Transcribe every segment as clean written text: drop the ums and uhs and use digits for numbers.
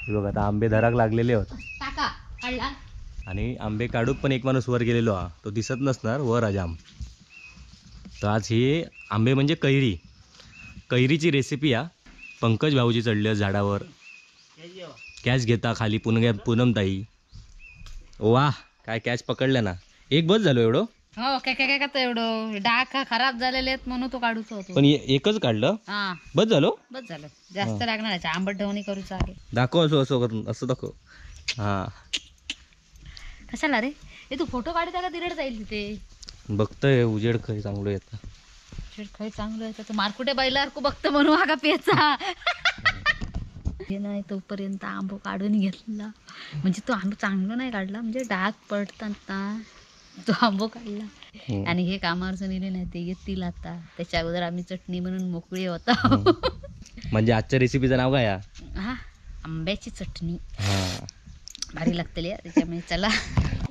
हे बघ आता आंबे धराक लागलेले होत. आणि आंबे काढूक पण एक माणूस वर गेलेलो हा, तो दिसत नसणार वर अजाम. तर आज हे आंबे म्हणजे कैरी, कैरीची रेसिपी हा. पंकज भाऊजी चढले झाडावर, कॅच घेता खाली पुनग्या पूनमताई. वा काय कॅच पकडल्या ना. एक बस झालो एवढं. हो काय काय काय एवढं डाक खराब झालेले आहेत म्हणून तो काढूच होतो. पण एकच काढलं बस झालो, बस झालं, जास्त लागणार नाही. आंबट ढवणी करूच आहे. दाखव असं असं करून असं दाखव. हा कशाला रे, ए तू फोटो काढता का तिरड जाईल तिथे बघतोय. उजेड खय चांगलं येतं, उजेड खय चांगलं येतं. तू मारकुटे बैलासारखं बघतो म्हणून हा का पेचा हे नाही. तोपर्यंत आंबो काढून घेतला, म्हणजे तो आंबो चांगला नाही काढला, म्हणजे डाग पडतात ना तो आंबो काढला. आणि हे कामावरच नेले नाही ते येतील आता, त्याच्या अगोदर आम्ही चटणी म्हणून मोकळी होता. म्हणजे आजच्या रेसिपीचं नाव काय? हा आंब्याची चटणी भारी लागतली त्याच्यामुळे चला.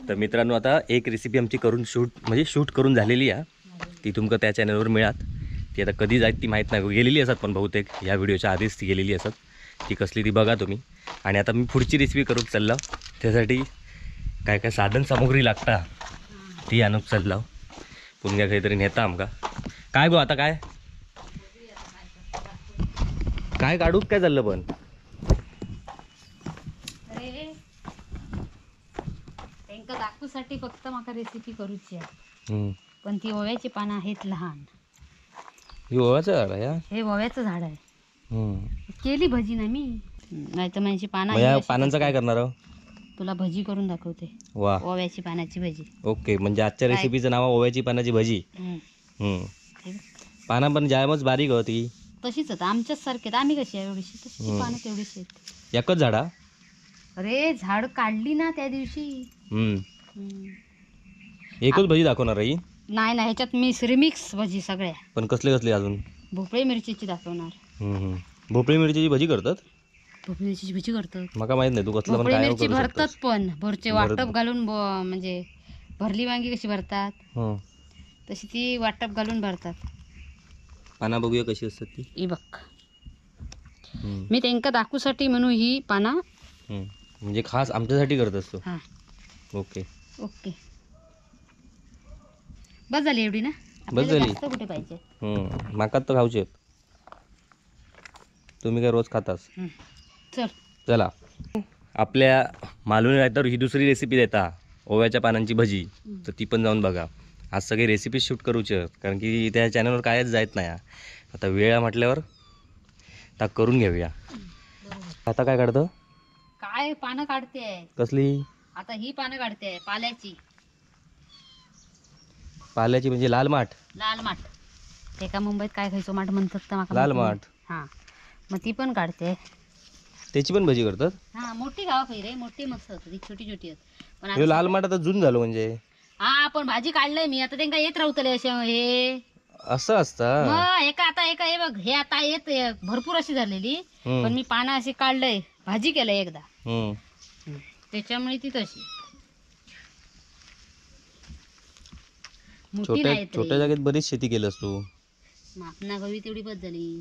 तर मित्रांनो आता एक रेसिपी आमची करून शूट म्हणजे शूट करून झालेली आहे, ती तुमका त्या चॅनलवर मिळात. ती आता कधी जाईल ती माहीत नाही, गेलेली असतात पण बहुतेक ह्या व्हिडिओच्या आधीच ती गेलेली असतात. ती कसली ती बघा तुम्ही. आणि आता मी पुढची रेसिपी करून चाललो, त्यासाठी काय काय साधन सामुग्री लागता ती आणूक चाललो. पुण्या काहीतरी नेता आमका. काय गो आता काय काय काढूक काय चाललं पण? अरे त्यांका दाखवूसाठी फक्त माका रेसिपी करूची आहे, पण ती ओव्याची पानं आहेत लहान. ही ओव्याचं झाड आहे, हे ओव्याचं झाड आहे. केली भजी ना मी, नाही तर माझी पानं. पानांचं काय करणार? तुला भजी करून दाखवते. वा, ओव्याची पानाची भजी. ओके, म्हणजे आजच्या रेसिपीचं नाव ओव्याची पानाची भजी. पाना पण जामच बारीक होती. तशीच होत आमच्याच सारखे, आम्ही कशी एवढीशी तशी पानं तेवढीशी. एकच झाडा? अरे झाड काढली ना त्या दिवशी. एकच भजी दाखवणार आई? नाही नाही, ह्याच्यात मी रिमिक्स भजी सगळ्या. पण कसले कसले अजून? भोपळे मिरचीची दाखवणार. भोपळे मिरचीची भजी करतात? भोपळे मिरचीची भजी करतात. मला माहित नाही तू कसलं पण काय मिरची भरतात, पण भरचे वाटप घालून, म्हणजे भरली वांगी कशी भरतात तशी ती वाटप घालून भरतात. पाना बघूया कशी असतात ती. ही बघ, मी त्यांका दाखवूसाठी म्हणून ही पाना म्हणजे खास आमच्यासाठी करत असतो. हां ओके ओके, बस झाली एवढी ना? बस झाली, जास्त कुठे पाहिजे. माका तर खाऊचे, तुम्ही काय रोज खातास. चल चला आपल्या मालवणी रायतावर ही दुसरी रेसिपी देता, ओव्याच्या पानांची भजी. तर ती पण जाऊन बघा. आज सगळे रेसिपी शूट करूचे, कारण की त्या चॅनलवर कायच जायत नाही. आता वेळ म्हटल्यावर आता करून घेऊया. आता काय काढतं? काय पानं काढते. कसली? आता ही पानं काढते पाल्याची. पाल्याची म्हणजे लाल माठ. लाल माठ ते का मुंबईत काय खायचो माठ म्हणतात तर माका लाल माठ. हां मग ती पण काढते. त्याची पण भजी करतात? हां मोठी गाव खाई रे, मोठी मस्त होती ती, छोटी छोटी आहेत. पण हे लाल माठ आता जून झालं म्हणजे. हा पण भाजी काढलंय मी आता, त्यांना येत राहतले असे हे असं असतं. मग एका आता एका हे बघ, हे आता येत भरपूर अशी झालेली, पण मी पानं अशी काढलंय, भाजी केलंय एकदा, त्याच्यामुळे ती तशी मोठी नाही. छोट्या जागेत बरीच शेती केली असतो. मापना गवी तेवढी बस झाली.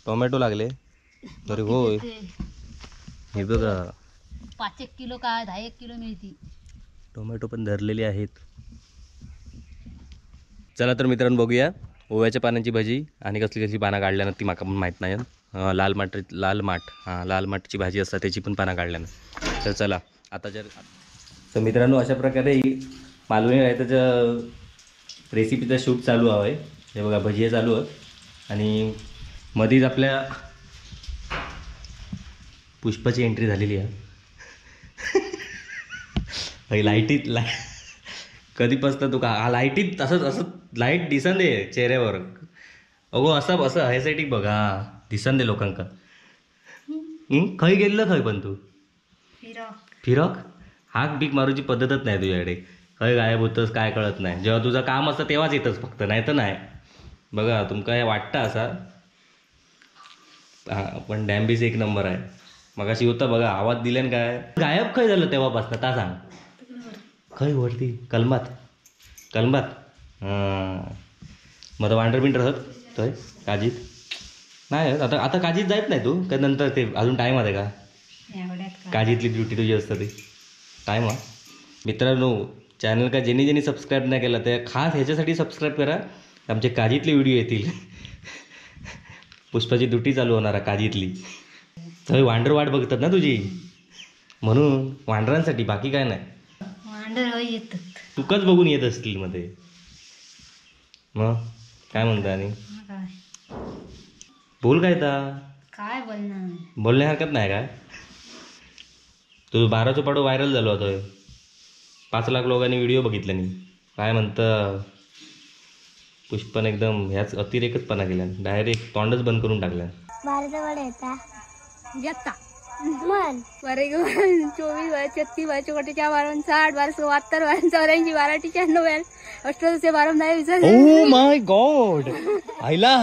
टोमॅटो लागले तरी होय. हे बघा 5-1 किलो काय 10-1 किलो मिळती. टोमॅटो पण धरलेले आहेत. चला तर मित्रांनो बघूया ओव्याच्या पानांची भजी आणि कसली कसली पानं काढल्यानं ती माका पण माहीत नाही. लाल माठ, लाल माठ, हां लाल माठची भाजी असतात त्याची पण पानं काढल्यानं. तर चला आता जर तर मित्रांनो अशा प्रकारे मालवणी रायताच्या रेसिपीचा शूट चालू आहे. हे बघा भजी चालू आहेत आणि मध्येच आपल्या पुष्पाची एंट्री झालेली आहे. लाईटीत कधीपासून तू का लाईटीत असंच असं लाईट दिसन दे चेहऱ्यावर. अगो असं असं ह्यासाठी बघा दिसन दे लोकांका. खय गेलं खय पण तू फिरक हाक बीक मारूची पद्धतच नाही तुझ्याकडे. खय गायब होतंस काय कळत नाही. जेव्हा तुझं काम असतं तेव्हाच येतंस फक्त, नाही तर नाही. बघा तुमका हे वाटतं असा, पण डॅम्बीस एक नंबर आहे. मगाशी होतं बघा आवाज दिल्यान काय गायब खय झालं तेव्हापासून ता सांग. खय वरती कलमात, कलमात हां. मग वांडर बिंडर राहत थंय काजीत. नाही आता आता काजीत जायत नाही तू का नंतर ते अजून टाईम आहे का? काजीतली ड्युटी तुझी असतं ते टाईम हा. मित्रांनो चॅनल का ज्यांनी ज्यांनी सबस्क्राईब नाही केलं ते खास ह्याच्यासाठी सबस्क्राईब करा, आमचे काजीतले व्हिडिओ येतील. पुष्पाची ड्युटी चालू होणार आहे काजीतली. सगळे वांडर वाट बघतात ना तुझी, म्हणून वांडरांसाठी, बाकी काय नाही. वांडर येतात तुकाच बघून येत असतील मध्ये. मग काय म्हणता आणि बोल काय ता काय बोलणार, बोलण्या हरकत नाही काय. तुझं 12चो पाडो व्हायरल झालो होतं, 5 लाख लोकांनी व्हिडिओ बघितले नाही. काय म्हणतं पुष्पन एकदम ह्याच अतिरेकचपणा केला, डायरेक्ट तोंडच बंद करून टाकलं. 12 24 12 36 12 44 12 60 12 72 12 84 12 98 18 12 10 20. ओ my God, आईला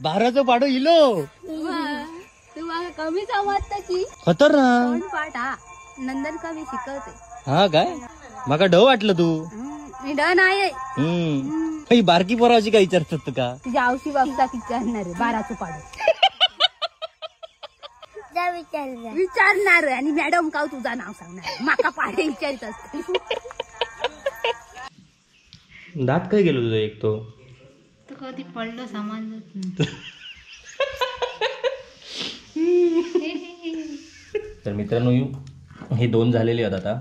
12चो पाडो इलो. तू मला कमी समजतं की खतरनाक पाठ हा नंदन कमी शिकवते. हा काय माका ड वाटलं तू. मी ड नाही. बारकी पोराची काय विचारतात तुका? तुझ्या आवशी बाबता विचारणार 12चो पाडो विचारणार आणि मॅडम का तुझा नाव सांगणार, माका पाडे विचारित असते. दात काय गेलो तुझं एक तो कधी पडलं समजत नाही. तर मित्रांनो हे 2 झालेले आहेत आता,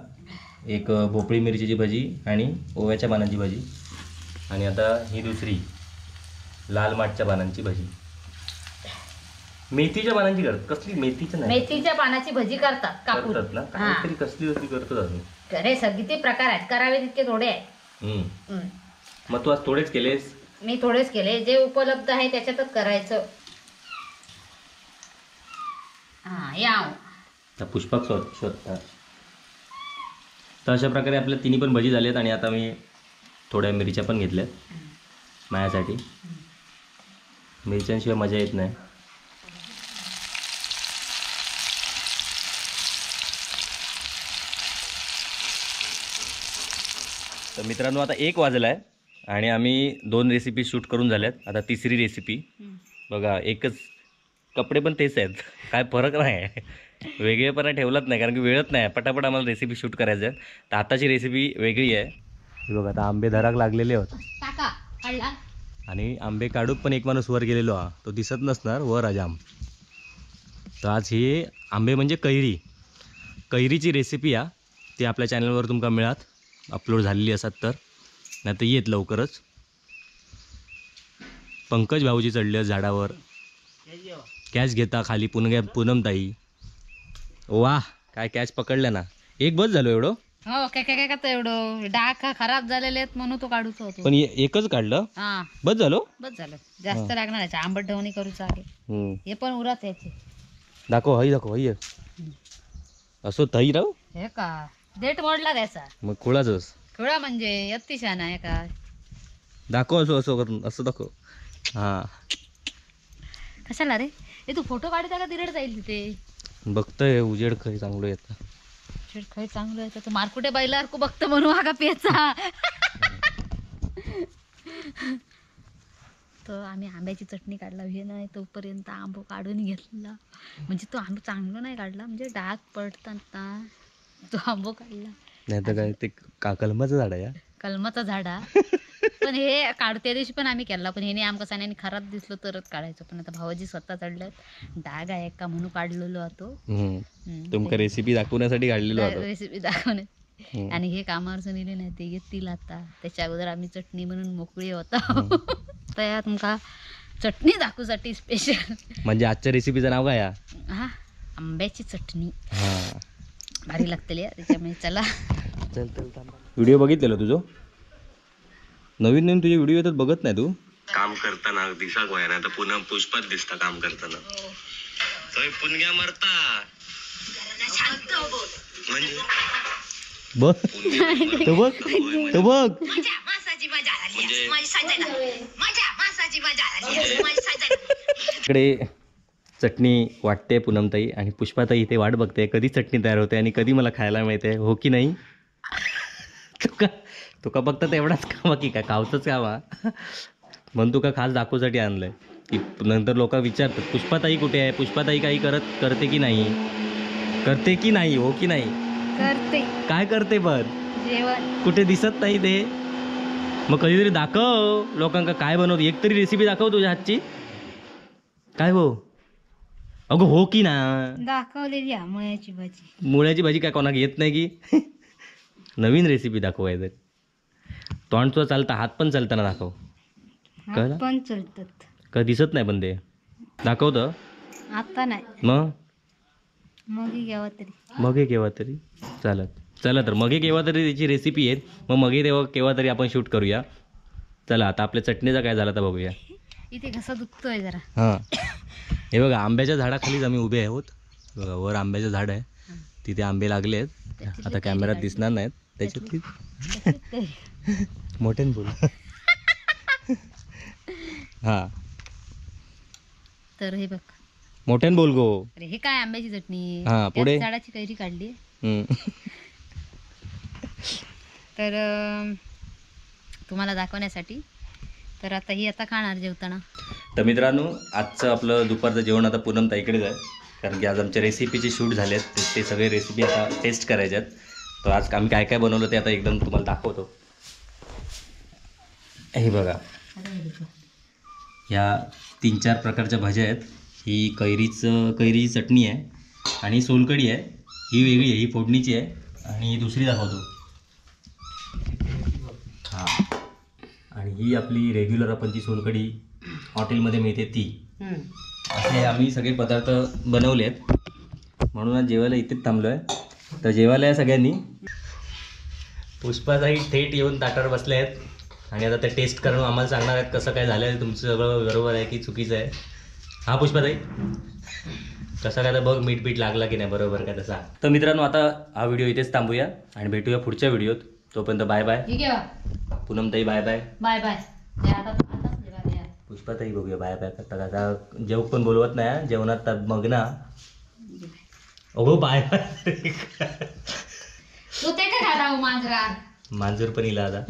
एक भोपळी मिरचीची भजी आणि ओव्याच्या पानांची भजी, आणि आता ही दुसरी लाल माठच्या पानांची भजी. मेथीच्या पानांची करतात कसली? मेथीच्या नाही, मेथीच्या पानाची भजी करतात कापून करतात ना काहीतरी कसली कसली करतात अजून. अरे सगळी ते प्रकार आहेत, करावे तितके थोडे आहेत. मग तू आज थोडेच केलेस? मी थोडेच केले, जे उपलब्ध आहे त्याच्यातच करायचं. हा या पुष्पक शोधतात. तर अशा प्रकारे आपल्या तिन्ही पण भजी झाल्यात आणि आता मी थोड्या मिरच्या पण घेतल्यात माझ्यासाठी. मिरच्यांशिवाय मजा येत नाही. तर मित्रांनो आता 1 वाजला आहे आणि आम्ही 2 रेसिपी शूट करून झाल्यात. आता तिसरी रेसिपी बघा, एकच कपडे पण तेच आहेत, काय फरक नाही, वेगळेपणा ठेवलाच नाही कारण की वेळच नाही, पटापट आम्हाला रेसिपी शूट करायचं आहे. तर आताची रेसिपी वेगळी आहे. हे बघा आता आंबे धराक लागलेले होते आणि आंबे काढूक पण एक माणूस वर गेलेलो हा, तो दिसत नसणार वर अजाम. तर आज हे आंबे म्हणजे कैरी, कैरीची रेसिपी हा, ती आपल्या चॅनलवर तुमका मिळात, अपलोड झालेली असतात तर, नाही तर येत लवकरच. पंकज भाऊजी चढले झाडावर, कॅच घेता खाली पूनमताई. वा काय कॅच पकडल्या ना, एक बस झालो एवढं. हो काय काय काय एवढं डाक खराब झालेले आहेत म्हणून तो काढूच होतो. पण एकच काढलं बस झालो, बस झालं, जास्त लागणार आहे, आंबट ढवणी करूच आहे. हे पण उरात याचे दाखव, हई दाखव, हई असो तही राव. हे का देठ मोडला त्याचा, मग खोळाच खोळा म्हणजे अतिशहाणा आहे का? दाखव असं असं करून असं दाखव. हा कशाला रे, हे तू फोटो काढता का तिरड जाईल तिथे बघतोय उजेड खय चांगलं येतं, उजेड खय चांगलं येतं. मारकुटे बैलासारखं बघतं म्हणून हा का पेचा. तर आम्ही आंब्याची चटणी काढला हे नाही तोपर्यंत आंबो काढून घेतला, म्हणजे तो आंबो चांगला नाही काढला, म्हणजे डाग पडतात ना तो आंबो काढला. नाही तर काय ते कलमाचं झाड आहे, कलमाचं झाड. पण हे काढ त्या दिवशी पण आम्ही केला, पण हे आमका साण्याने खराब दिसलो तरच काढायचो. पण आता भावाजी स्वतः चढल्यात, डाग आहे का म्हणून काढलेलो होतो. तुमका रेसिपी दाखवण्यासाठी काढलेलो होतो, रेसिपी दाखवणे. आणि हे कामावर नेले नाही ते येतील आता, त्याच्या अगोदर आम्ही चटणी म्हणून मोकळी होता. तर तुमका चटणी दाखवसाठी स्पेशल म्हणजे आजच्या रेसिपीचं नाव काय? हा आंब्याची चटणी भारी लागतली, त्याच्यामुळे चला चल चल. व्हिडिओ बघितलेलो तुझं? नवीन नवीन तुझे व्हिडिओ येतात बघत नाही तू? काम करताना दिसाक व्हाय ना, तर पुन्हा पुष्पात दिसता काम करताना. पुणग्या मरता म्हणजे बघ तो बघ तो बघ. इकडे चटणी वाटते पूनमताई आणि पुष्पाताई इथे वाट बघते कधी चटणी तयार होते आणि कधी मला खायला मिळते, हो की नाही? तुका तुका फक्त तेवढाच कामा की का खावचंच कामा म्हणून तुका खास दाखवसाठी आणलंय. की नंतर लोक विचारतात पुष्पाताई कुठे आहे, पुष्पाताई काही करते की नाही, करते की नाही, हो की नाही? करते. काय करते पण? जेवण. कुठे दिसत नाही ते. मग कधीतरी दाखव लोकांका काय बनवते, एक तरी रेसिपी दाखव तुझ्या हातची. काय हो अगं, हो की ना? दाखवलेली आहे मुळ्याची भाजी. मुळ्याची भाजी काय कोणाक येत नाही की? नवीन रेसिपी दाखव काहीतरी. तोंड सुद्धा चालतं, हात पण चालताना दाखव. कळलं? पण चालतात. का दिसत नाही पण ते दाखवतं आता नाही. मग मग घ्यावा तरी, मगे केव्हा तरी चालत. चला तर मगे केव्हा तरी त्याची रेसिपी आहे, मग मगे तेव्हा केव्हा तरी आपण शूट करूया. चला आता आपल्या चटणीचा काय झाला तर बघूया. इथे घसा दुखतोय जरा. हां हे बघा आंब्याच्या झाडाखालीच आम्ही उभे आहोत. बघा वर आंब्याचं झाड आहे, तिथे आंबे लागले आहेत. आता कॅमेऱ्यात दिसणार नाहीत त्याच्यातली. मोठ्याने बोल. हां तर हे बघ मोठ्याने बोल गो. अरे हे काय आंब्याची चटणी. हां पुढे झाडाची कैरी काढली. तर तुम्हाला दाखवण्यासाठी. तर आता ही आता खाणार जेवताना. तर मित्रांनो आजचं आपलं दुपारचं जेवण आता पूनम ताईकडेच आहे, कारण की आज आमच्या रेसिपीचे शूट झाले आहेत, ते सगळे रेसिपी आता टेस्ट करायचे आहेत. तर आज आम्ही काय काय बनवलं ते आता एकदम तुम्हाला दाखवतो. हे बघा ह्या 3-4 प्रकारच्या भाज्या आहेत. ही कैरी चटणी आहे आणि सोलकढी आहे, ही वेगळी आहे, ही फोडणीची आहे. आणि दुसरी दाखवतो. हां आणि ही आपली रेग्युलर आपण जी सोलकढी हॉटेलमध्ये मिळते ती. असे आम्ही सगळे पदार्थ बनवले आहेत, म्हणून आज जेवायला इथेच थांबलो आहे. तर जेवायला या सगळ्यांनी. पुष्पाताई थेट येऊन ताटावर बसल्या आहेत आणि आता ते टेस्ट करून आम्हाला सांगणार आहेत कसं काय झालं आहे, तुमचं सगळं बरोबर आहे की चुकीचं आहे. हां पुष्पाताई कसं काय, तर बघ मीठ बीठ लागला की नाही बरोबर काय तसा. तर मित्रांनो आता हा व्हिडिओ इथेच थांबूया आणि भेटूया पुढच्या व्हिडिओत. तोपर्यंत बाय बाय. ठीक आहे पूनमताई बाय बाय. Bye bye. पुष्पाताई बघूया बाय बाय करतात आता. जेव पण बोलवत नाही जेवणात मग ना. अगो बाय बाय. तू ते काय खाला मांजरा? मांजूर पण इला आता.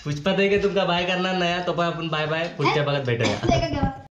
पुष्पाताई काय तुमका बाय करणार नाही, तो पण आपण बाय बाय पुढच्या भागात भेटूया.